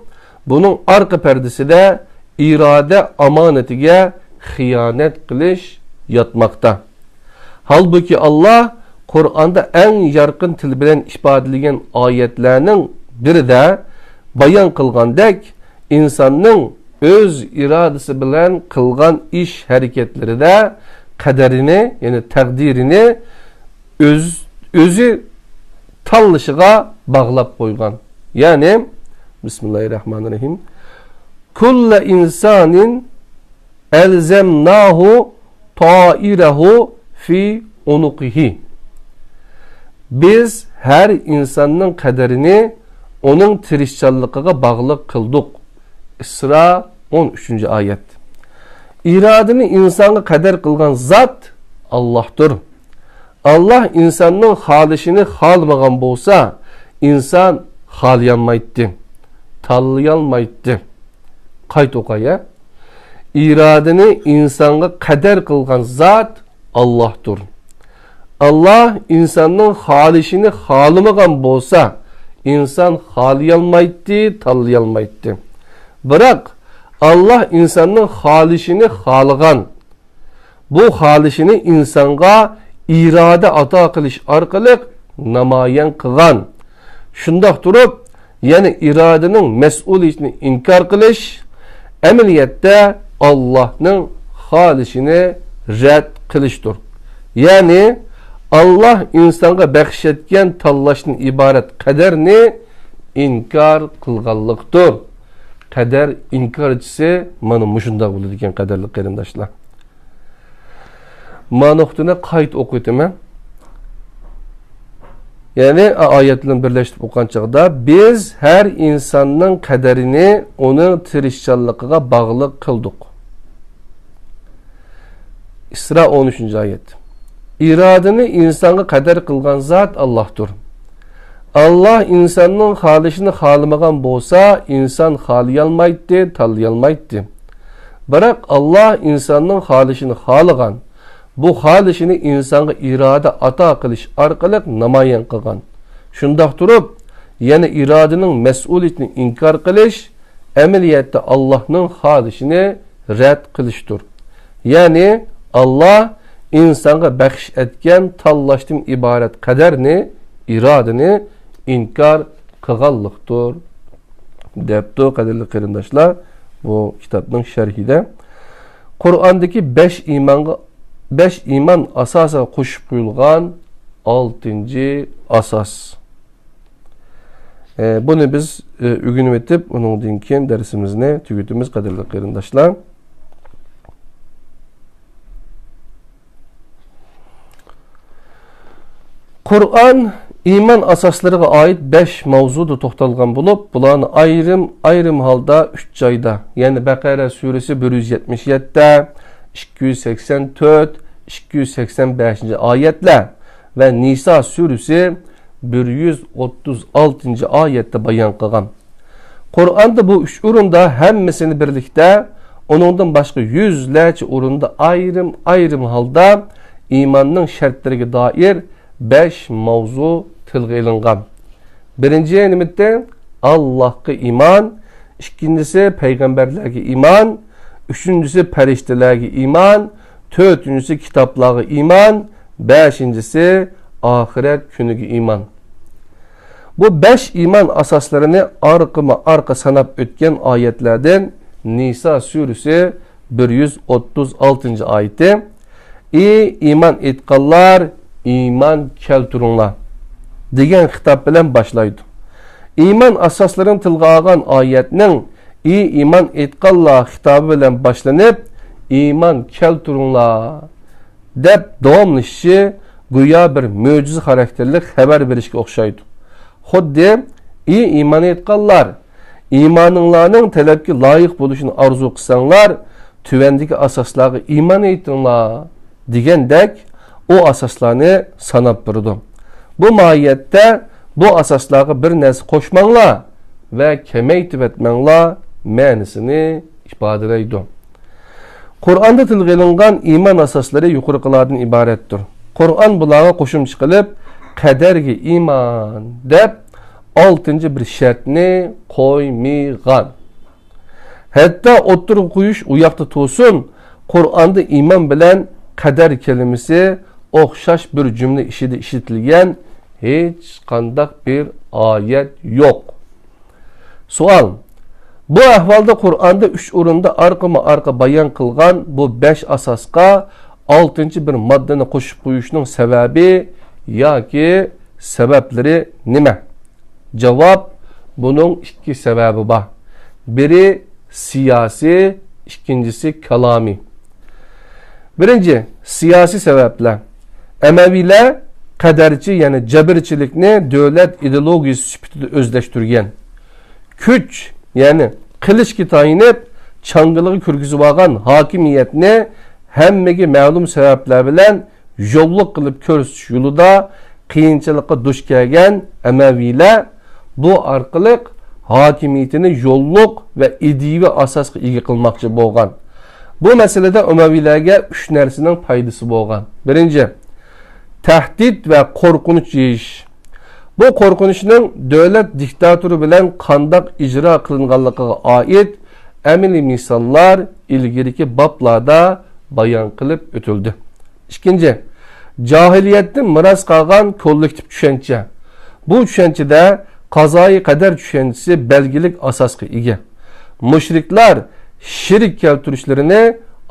بۇنىڭ ئارقا پەردىسىدە ئىرادە ئامانىتىگە خىيانەت قىلىش ياتماقتا. ھالبۇكى، ئاللا قۇرئاندا ئەڭ يارقىن تىل بىلەن ئىپادىلىگەن ئايەتلەرنىڭ بىرىدە بايان قىلغاندەك، ئىنساننىڭ ئۆز ئىرادىسى بىلەن قىلغان ئىش ھەرىكەتلىرىدە قەدىرىنى، يەنى تەقدىرىنى ئۆز-، ئۆزى تاللىشىغا باغلاپ قويغان. يەنى، بىسمىللاھىررەھمانىررەھىم. كۇللە ئىنسانىن ئەلزەمناھۇ تائىرەھۇ فى ئۇنۇقىھى. بىز ھەر ئىنساننىڭ قەدىرىنى ئۇنىڭ تىرىشچانلىقىغا باغلىق قىلدۇق. ئىسرا، ئون ئۈچىنچى ئايەت. ئىرادىنى ئىنسانغا قەدەر قىلغان زات ئاللاھتۇر. ئاللا ئىنساننىڭ خالىشىنى خالىمىغان بولسا، ئىنسان خالىيالمايتتى، تاللىيالمايتتى. قايتا ئوقاي، ھە؟ ئىرادىنى ئىنسانغا قەدەر قىلغان زات ئاللاھتۇر. ئاللا ئىنساننىڭ خالىشىنى خالىمىغان بولسا، ئىنسان خالىيالمايتتى، تاللىيالمايتتى. بىراق، ئاللا ئىنساننىڭ خالىشىنى خالىغان. بۇ خالىشىنى ئىنسانغا ئىرادە ئاتا قىلىش ئارقىلىق نامايان قىلغان. شۇنداق تۇرۇپ، يەنە ئىرادىنىڭ مەسئۇلىيىتىنى ئىنكار قىلىش، ئەمەلىيەتتە ئاللاھنىڭ خالىشىنى رەت قىلىشتۇر. يەنى، ئاللاھ ئىنسانغا بەخش ئەتكەن تاللاشتىن ئىبارەت قەدەرنى ئىنكار قىلغانلىقتۇر. قەدەر ئىنكارچىسى مانا مۇشۇنداق بولىدىكەن، قەدىرلىك قېرىنداشلار. ما نۇقتىنى قايتا ئوقۇۋېتىمەن. يەنى ئايەت بىلەن بىرلەشتۈرۈپ ئوقۇغان چاغدا، بىز ھەر ئىنساننىڭ قەدىرىنى ئۇنىڭ تىرىشچانلىقىغا باغلىق قىلدۇق. ئىسرا، ئون ئۈچىنچى ئايەت. ئىرادىنى ئىنسانغا قەدەر قىلغان زات ئاللاھتۇر. ئاللاھ ئىنساننىڭ خالىشىنى خالىمىغان بولسا، ئىنسان خالىيالمايتتى، تاللىيالمايتتى. بىراق، ئاللاھ ئىنساننىڭ خالىشىنى خالىغان، بۇ خالىشىنى ئىنسانغا ئىرادە ئاتا قىلىش ئارقىلىق نامايان قىلغان. شۇنداق تۇرۇپ، يەنە ئىرادىنىڭ مەسئۇلىيىتىنى ئىنكار قىلىش، ئەمەلىيەتتە ئاللاھنىڭ خالىشىنى رەت قىلىشتۇر. يەنى، ئاللاھ ئىنسانغا بەخش ئەتكەن تاللاشتىن ئىبارەت قەدەرنى، ئىرادىنى ئىنكار قىلغانلىقتۇر، دەپتۇ، قەدىرلىك قېرىنداشلار، بۇ كىتابنىڭ شەرھىدە. قۇرئاندىكى بەش ئىمانغا، بەش ئىمان ئاساسىغا قوشۇپ قويۇلغان ئالتىنچى ئاساس. ئە، بۇنى بىز، ئە، ئۆگىنىۋېتىپ، ئۇنىڭدىن كېيىن دەرسىمىزنى تۈگىتىمىز، قەدىرلىك قېرىنداشلار. قۇرئان ئىمان ئاساسلىرىغا ئائىت بەش ماۋزۇدا توختالغان بولۇپ، بۇلارنى ئايرىم-ئايرىم ھالدا ئۈچ جايدا، يەنى بەقەرە سۈرىسى بىر يۈز يەتمىش يەتتە، ئىككى يۈز سەكسەن تۆت، ئىككى يۈز سەكسەن بەشىنچى ئايەتلەر ۋە نىسا سۈرىسى بىر يۈز ئوتتۇز ئالتىنچى ئايەتتە بايان قىلغان. قۇرئاندا بۇ ئۈچ ئورۇندا ھەممىسىنى بىرلىكتە، ئۇنىڭدىن باشقا يۈزلەرچە ئورۇندا ئايرىم-ئايرىم ھالدا ئىماننىڭ شەرتلىرىگە دائىر بەش ماۋزۇ تىلغا ئېلىنغان. بىرىنچى نېمىتى؟ ئاللاھقا ئىمان، ئىككىنچىسى پەيغەمبەرلەرگە ئىمان، ئۈچىنچىسى پەرىشتىلەرگە ئىمان، تۆتىنچىسى كىتابلارغا ئىمان، بەشىنچىسى ئاخىرەت كۈنىگە ئىمان. بۇ بەش ئىمان ئاساسلىرىنى ئارقىمۇ ئارقا ساناپ ئۆتكەن ئايەتلەردىن نىسا سۈرىسى بىر يۈز ئوتتۇز ئالتىنچى ئايىتى، «ئى ئىمان ئېيتقانلار، ئىمان كەلتۈرۈڭلار» دېگەن خىتاب بىلەن باشلايدۇ. ئىمان ئاساسلىرىنى تىلغا ئالغان ئايەتنىڭ «ئى ئىمان ئېيتقانلار» خىتابى بىلەن باشلىنىپ، «ئىمان كەلتۈرۈڭلار» دەپ داۋاملىشىشى گويا بىر مۆجىزە خاراكتېرلىك خەۋەر بېرىشكە ئوخشايدۇ. خۇددى، «ئى ئىمان ئېيتقانلار، ئىمانىڭلارنىڭ تەلەپكە لايىق بولۇشىنى ئارزۇ قىلساڭلار، تۆۋەندىكى ئاساسلارغا ئىمان ئېيتىڭلار» دېگەندەك، ئۇ ئاساسلارنى ساناپ بېرىدۇ. بۇ ماھىيەتتە «بۇ ئاساسلارغا بىر نەرسە قوشماڭلار ۋە كېمەيتىۋەتمەڭلار» مەنىسىنى ئىپادىلەيدۇ. قۇرئاندا تىلغا ئېلىنغان ئىمان ئاساسلىرى يۇقىرىقىلاردىن ئىبارەتتۇر. قۇرئان بۇلارغا قوشۇمچە قىلىپ، «قەدەرگە ئىمان» دەپ، ئالتىنچى بىر شەرتنى قويمىغان. ھەتتا ئوتتۇرىغا قويۇش ئۇ ياقتا تۇرسۇن، قۇرئاندا ئىمان بىلەن قەدەر كەلىمىسى ئوخشاش بىر جۈملە ئىچىدە ئىشلىتىلگەن ھېچقانداق بىر ئايەت يوق. سوئال: بۇ ئەھۋالدا قۇرئاندا ئۈچ ئورۇندا ئارقىمۇ ئارقا بايان قىلغان بۇ بەش ئاساسقا ئالتىنچى بىر ماددىنى قوشۇپ قويۇشنىڭ سەۋەبى ياكى سەۋەبلىرى نېمە؟ جاۋاب: بۇنىڭ ئىككى سەۋەبى بار. بىرى سىياسىي، ئىككىنچىسى كالامىي. بىرىنچى، سىياسىي سەۋەبلەر. ئەمەۋىيلەر قەدەرچى، يەنى جەبىرچىلىكنى دۆلەت ئىدېئولوگىيىسى سۈپىتىدە ئۆزلەشتۈرگەن. كۈچ، يەنى قىلىچقا تايىنىپ، چاڭگىلىغا كىرگۈزۈۋالغان ھاكىمىيەتنى ھەممىگە مەلۇم سەۋەبلەر بىلەن يوللۇق قىلىپ كۆرسىتىش يولىدا قىيىنچىلىققا دۇچ كەلگەن ئەمەۋىيلەر بۇ ئارقىلىق ھاكىمىيىتىنى يوللۇق ۋە ئىدىيىۋى ئاساسقا ئىگە قىلماقچى بولغان. بۇ مەسىلىدە ئەمەۋىيلەرگە ئۈچ نەرسىنىڭ پايدىسى بولغان. بىرىنچى، تەھدىت ۋە قورقۇنچ يېيىش. بۇ قورقۇنچنىڭ دۆلەت دىكتاتورى بىلەن قانداق ئىجرا قىلىنغانلىقىغا ئائىت ئەمەلىي مىساللار ئىلگىرىكى بابلاردا بايان قىلىپ ئۆتۈلدى. ئىككىنچى، جاھىلىيەتتىن مىراس قالغان كوللېكتىپ چۈشەنچە. بۇ چۈشەنچىدە قازائىي قەدەر چۈشەنچىسى بەلگىلىك ئاساسقا ئىگە. مۇشرىكلار شېرىك كەلتۈرۈشلىرىنى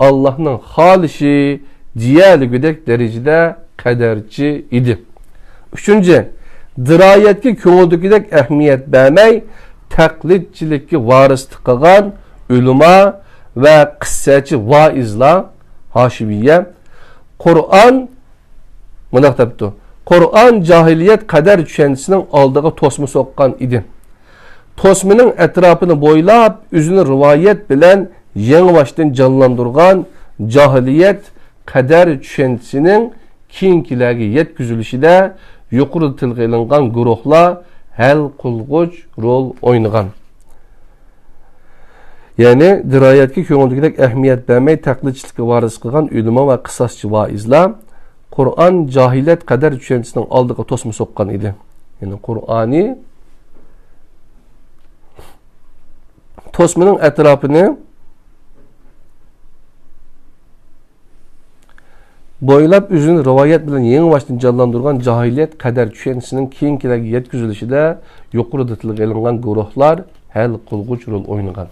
ئاللاھنىڭ خالىشى دېيەلىگۈدەك دەرىجىدە قەدەرچى ئىدى. ئۈچىنچى، دىرايەتكە كۆڭۈلدىكىدەك ئەھمىيەت بەرمەي، تەقلىدچىلىككە ۋارىسلىق قىلغان ئۆلىما ۋە قىسسەچى ۋائىزلار، ھاشىمىيە، قۇرئان، مۇنداق دەپتۇ: «قۇرئان جاھىلىيەت قەدەر چۈشەنچىسىنىڭ ئالدىغا توسما سوققان ئىدى. توسمىنىڭ ئەتراپىنى بويلاپ، ئۆزىنى رىۋايەت بىلەن يېڭىباشتىن جانلاندۇرغان جاھىلىيەت قەدەر چۈشەنچىسىنىڭ كېيىنكىلەرگە يەتكۈزۈلۈشىدە يۇقىرىدا تىلغا ئېلىنغان گۇرۇھلار ھەل قىلغۇچ رول ئوينىغان.» يەنى، دىرايەتكە كۆڭۈلدىكىدەك ئەھمىيەت بەرمەي، تەقلىدچىلىككە ۋارىسلىق قىلغان ئۆلىما ۋە قىسسەچى ۋائىزلار قۇرئان جاھىلىيەت قەدەر چۈشەنچىسىنىڭ ئالدىغا توسما سوققان ئىدى. يەنى، قۇرئانى توسمىنىڭ ئەتراپىنى بويلاپ ئۆزىنى رىۋايەت بىلەن يېڭىباشتىن جانلاندۇرغان جاھىلىيەت قەدەر چۈشەنچىسىنىڭ كېيىنكىلەرگە يەتكۈزۈلۈشىدە يۇقىرىدا تىلغا ئېلىنغان گۇرۇھلار ھەل قىلغۇچ رول ئوينىغان.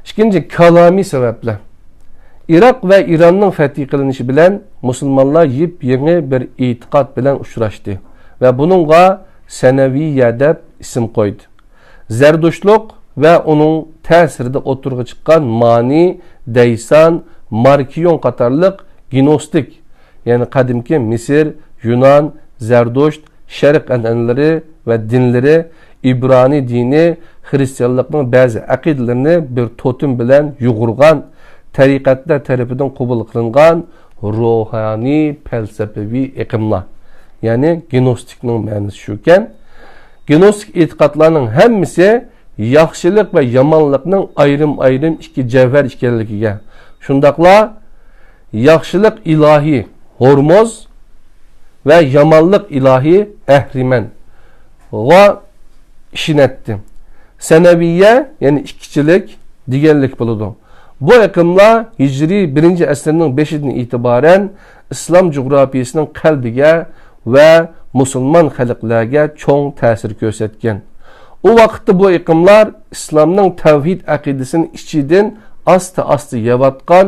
ئىككىنچى، كالامىي سەۋەبلەر. ئىراق ۋە ئىراننىڭ فەتھى قىلىنىشى بىلەن مۇسۇلمانلار يېپيېڭى بىر ئېتىقاد بىلەن ئۇچراشتى ۋە بۇنىڭغا سەنەۋىيە دەپ ئىسىم قويدى. زەردۇشتلۇق ۋە ئۇنىڭ تەسىرىدە ئوتتۇرىغا چىققان مانى، دەيسان، ماركىيون قاتارلىق گنوستىك، يەنى قەدىمكى مىسىر، يۇنان، زەردۇشت، شەرق ئەنئەنىلىرى ۋە دىنلىرى، ئىبرانىي دىنى، خىرىستىيانلىقنىڭ بەزى ئەقىدىلىرىنى بىر توتېم بىلەن يۇغۇرغان، تەرىقەتلەر تەرىپىدىن قوبۇل قىلىنغان روھانىي پەلسەپىۋى ئېقىملار، يەنى گنوستىكنىڭ مەنىسى شۇكەن. گنوستىك ئېتىقادلارنىڭ ھەممىسى ياخشىلىق ۋە يامانلىقنىڭ ئايرىم-ئايرىم ئىككى جەۋھەر ئىكەنلىكىگە، شۇنداقلا ياخشىلىق ئىلاھى ھورمۇز ۋە يامانلىق ئىلاھى ئەھرىمەنغا ئىشىنەتتى. سەنەۋىيە، يەنى ئىككىچىلىك دېگەنلىك بولىدۇ. بۇ ئېقىملار ھىجرىي بىرىنچى ئەسىرنىڭ بېشىدىن ئېتىبارەن ئىسلام جۇغراپىيىسىنىڭ قەلبىگە ۋە مۇسۇلمان خەلقلەرگە چوڭ تەسىر كۆرسەتكەن. ئۇ ۋاقىتتا بۇ ئېقىملار ئىسلامنىڭ تەۋھىد ئەقىدىسىنى ئىچىدىن ئاستا-ئاستا يەۋاتقان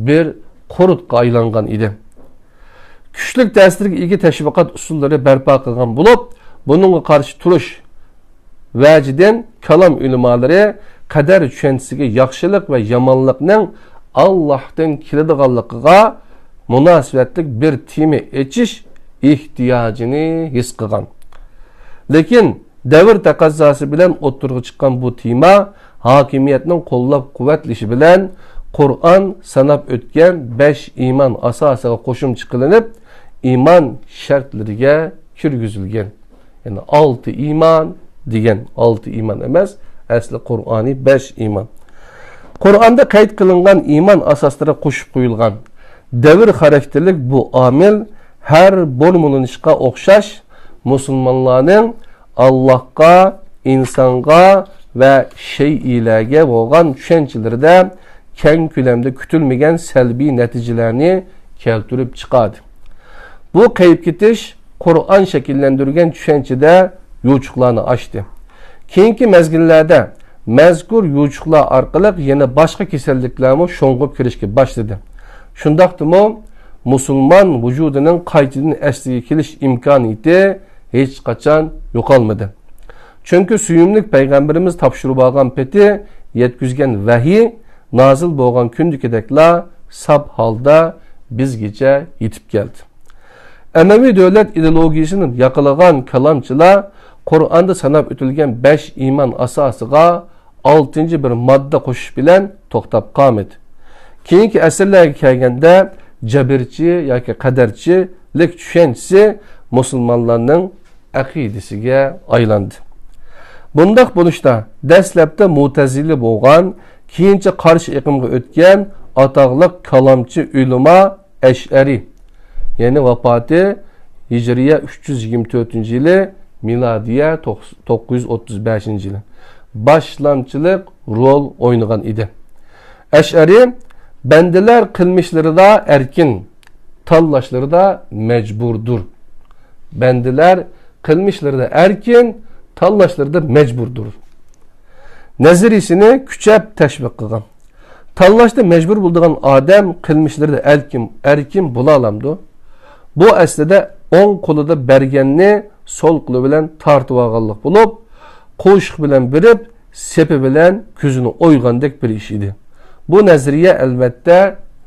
بىر قۇرتقا ئايلانغان ئىدى. كۈچلۈك تەسىرگە ئىگە تەشۋىقات ئۇسۇللىرى بەرپا قىلغان بولۇپ، بۇنىڭغا قارشى تۇرۇش ۋەجىدىن كالام ئۆلىمالىرى قەدەر چۈشەنچىسىگە ياخشىلىق ۋە يامانلىقنىڭ ئاللاھتىن كېلىدىغانلىقىغا مۇناسىۋەتلىك بىر تېما ئېچىش ئېھتىياجىنى ھېس قىلغان. لېكىن دەۋر تەقەززاسى بىلەن ئوتتۇرىغا چىققان بۇ تېما ھاكىمىيەتنىڭ قوللاپ-قۇۋۋەتلىشى بىلەن قۇرئان ساناپ ئۆتكەن بەش ئىمان ئاساسىغا قوشۇمچە قىلىنىپ، ئىمان شەرتلىرىگە كىرگۈزۈلگەن. يەنى ئالتە ئىمان دېگەن، ئالتە ئىمان ئەمەس، ئەسلى قۇرئانى بەش ئىمان. قۇرئاندا قەيت قىلىنغان ئىمان ئاساسلىرى قوشۇپ قويۇلغان. دەۋر خاراكتېرلىك بۇ ئامىل ھەر بۇرمىلىنىشقا ئوخشاش مۇسۇلمانلارنىڭ ئاللاھقا، ئىنسانغا ۋە شەيئىلەرگە بولغان چۈشەنچىلىرىدە كەڭ كۆلەمدە كۈتۈلمىگەن سەلبىي نەتىجىلەرنى كەلتۈرۈپ چىقاردى. بۇ قېيىپ كېتىش قۇرئان شەكىللەندۈرگەن چۈشەنچىدە يوچۇقلارنى ئاچتى. كېيىنكى مەزگىللەردە مەزكۇر يوچۇقلار ئارقىلىق يەنە باشقا كېسەللىكلەرمۇ شۇڭغۇپ كىرىشكە باشلىدى. شۇنداقتىمۇ مۇسۇلمان ۋۇجۇدىنىڭ قايتىدىن ئەسلىگە كېلىش ئىمكانىيىتى ھېچقاچان يوقالمىدى. چۈنكى سۆيۈملۈك پەيغەمبىرىمىز تاپشۇرۇۋالغان پېتى يەتكۈزگەن ۋەھىي نازىل بولغان كۈندىكىدەكلا ساپ ھالدا بىزگىچە يېتىپ كەلدى. ئەمەۋى دۆلەت ئىدېئولوگىيىسىنى ياقلىغان كالامچىلار قۇرئاندا ساناپ ئۆتۈلگەن بەش ئىمان ئاساسىغا ئالتىنچى بىر ماددا قوشۇش بىلەن توختاپ قالمىدى. كېيىنكى ئەسىرلەرگە كەلگەندە جەبىرچى ياكى قەدەرچىلىك چۈشەنچىسى مۇسۇلمانلارنىڭ ئەقىدىسىگە ئايلاندى. بۇنداق بولۇشتا دەسلەپتە مۇتەزىلە بولغان، كېيىنچە قارشى ئېقىمغا ئۆتكەن ئاتاقلىق كالامچى ئۆلىما ئەشئەرى، يەنى ۋاپاتى ھىجرىيە ئۈچ يۈز يىگىرمە تۆتىنچى يىلى، مىلادىيە توققۇز يۈز ئوتتۇز بەشىنچى يىلى، باشلامچىلىق رول ئوينىغان ئىدى. ئەشئەرى بەندىلەر قىلمىشلىرىدا ئەركىن، تاللاشلىرىدا مەجبۇردۇر. بەندىلەر قىلمىشلىرىدا ئەركىن، تاللاشلىرىدا مەجبۇردۇر نەزەرىيىسىنى كۈچەپ تەشۋىق قىلغان. تاللاشتا مەجبۇر بولىدىغان ئادەم قىلمىشلىرىدا ئەركىن، ئەركىن بولالامدۇ؟ بۇ ئەسلىدە ئوڭ قولىدا بەرگەننى سول قولى بىلەن تارتىۋالغانلىق بولۇپ، قوشۇق بىلەن بېرىپ، سېپى بىلەن كۆزىنى ئويغاندەك بىر ئىش ئىدى. بۇ نەزەرىيە ئەلۋەتتە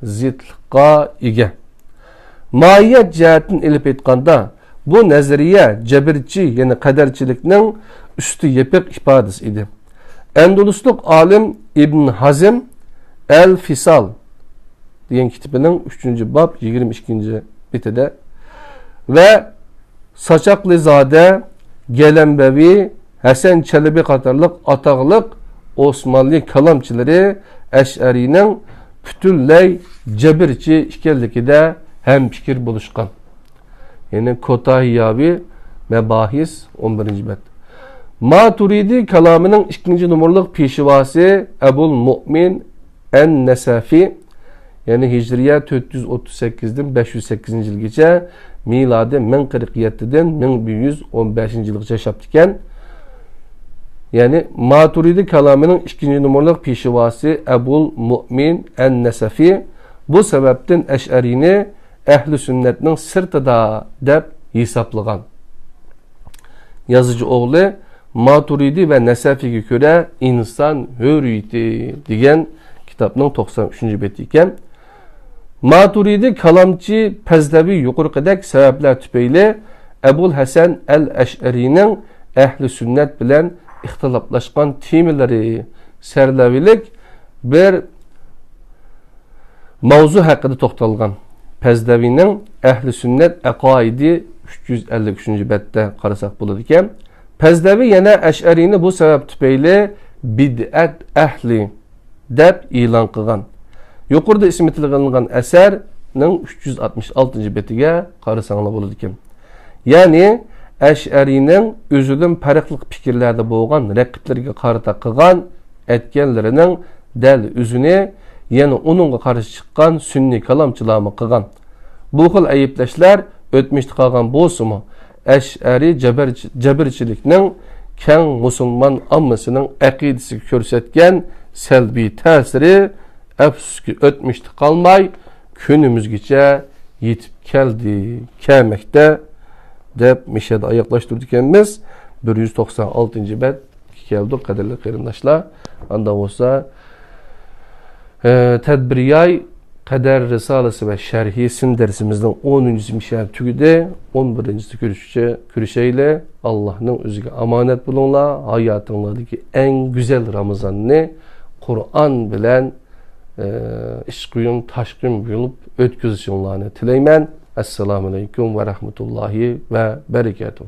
زىتلىققا ئىگە. ماھىيەت جەھەتتىن ئېلىپ ئېيتقاندا، بۇ نەزەرىيە جەبىرچى، يەنى قەدەرچىلىكنىڭ ئۈستى يېپىق ئىپادىسى ئىدى. ئەندۇلۇسلۇق ئالىم ئىبن ھازىم ئەل فىسال دېگەن كىتابىنىڭ ئۈچىنچى باب يىگىرمە ئىككىنچى بېتىدە ۋە ساچاقلىزادە، گەلەمبەۋى، ھەسەن چەلبى قاتارلىق ئاتاقلىق ئوسمانلى كالامچىلىرى ئەشئەرىنىڭ پۈتۈنلەي جەبىرچى ئىكەنلىكىدە ھەمپىكىر بولۇشقان. يەنى كوتاھىياۋى مەباھىس، ئون بىرىنچى بەت. ماتۇرىدى كالامىنىڭ ئىككىنچى نومۇرلۇق پېشۋاسى ئەبۇل مۇئمىن ئەن نەسەفى، يەنى ھىجرىيە تۆت يۈز ئوتتۇز سەككىزدىن بەش يۈز سەككىزىنچى يىلغىچە، مىلادىي مىڭ قىرىق يەتتىدىن مىڭ بىر يۈز ئون بەشىنچى يىلغىچە ياشاپتىكەن. يەنى ماتۇرىدى كالامىنىڭ ئىككىنچى نومۇرلۇق پېشۋاسى ئەبۇل مۇئمىن ئەن نەسەفى بۇ سەۋەبتىن ئەشئەرىنى ئەھلى سۈننەتنىڭ سىرتىدا دەپ ھېسابلىغان. يازىچى ئوغلى ماتۇرىدى ۋە نەسەفىگە كۆرە ئىنسان ھۆرىيىتى دېگەن كىتابنىڭ توقسان ئۈچىنچى بېتى ئىكەن. ماتۇرىدى كالامچى پەزلەۋى يۇقىرىقىدەك سەۋەبلەر تۈپەيلى ئەبۇل ھەسەن ئەل ئەشئەرىنىڭ ئەھلى سۈننەت بىلەن ئىختىلاپلاشقان تېمىلىرى سەرلەۋھىلىك بىر ماۋزۇ ھەققىدە توختالغان. پەزدەۋىنىڭ ئەھلى سۈننەت ئەقائىدى ئۈچ يۈز ئەللىك ئۈچىنچى بەتتە قارىساق بولىدىكەن. پەزدەۋى يەنە ئەشئەرىنى بۇ سەۋەب تۈپەيلى بىدئەت ئەھلى دەپ ئېلان قىلغان. يۇقىرىدا ئىسمى تىلغا ئېلىنغان ئەسەرنىڭ ئۈچ يۈز ئاتمىش ئالتىنچى بېتىگە قارىساڭلار بولىدىكەن. يەنى ئەشئەرىنىڭ ئۆزىدىن پەرقلىق پىكىرلەردە بولغان رەقىبلىرىگە قارىتا قىلغان ئەتكەنلىرىنىڭ دەل ئۆزىنى، يەنى ئۇنىڭغا قارشى چىققان سۈنئىي كالامچىلارمۇ قىلغان. بۇ خىل ئەيىبلەشلەر ئۆتمۈشتە قالغان بولسىمۇ، ئەشئەرىي جەبەرچ-، جەبىرچىلىكنىڭ كەڭ مۇسۇلمان ئاممىسىنىڭ ئەقىدىسىگە كۆرسەتكەن سەلبىي تەسىرى، ئەپسۇسكى، ئۆتمۈشتە قالماي، كۈنىمىزگىچە يېتىپ كەلدى، كەلمەكتە، دەپ مىشەدە ئاياغلاشتۇرىدىكەنمىز. بىر يۈز توقسان ئالتىنچى بەتكە كەلدۇق، قەدىرلىك قېرىنداشلار. ئاندا بولسا، ئە، تەدبىرىياي قەدەر رىسالىسى ۋە شەرھى سىن دەرسىمىزنىڭ ئونىنچىسى مىشەدە تۈگىدى. ئون بىرىنچىسىدە كۆرۈشكىچە كۆرۈشەيلى. ئاللاھنىڭ ئۆزىگە ئامانەت بولۇڭلار. ھاياتىڭلاردىكى ئەڭ گۈزەل رامىزاننى قۇرئان بىلەن، ئە، ئىچقۇيۇم، تاشقۇيۇم بولۇپ ئۆتكۈزۈشۈڭلارنى تىلەيمەن. ئەسسالامۇ ئەلەيكۇم ۋە رەھمەتۇللاھى ۋە بەرىكاتۇھ.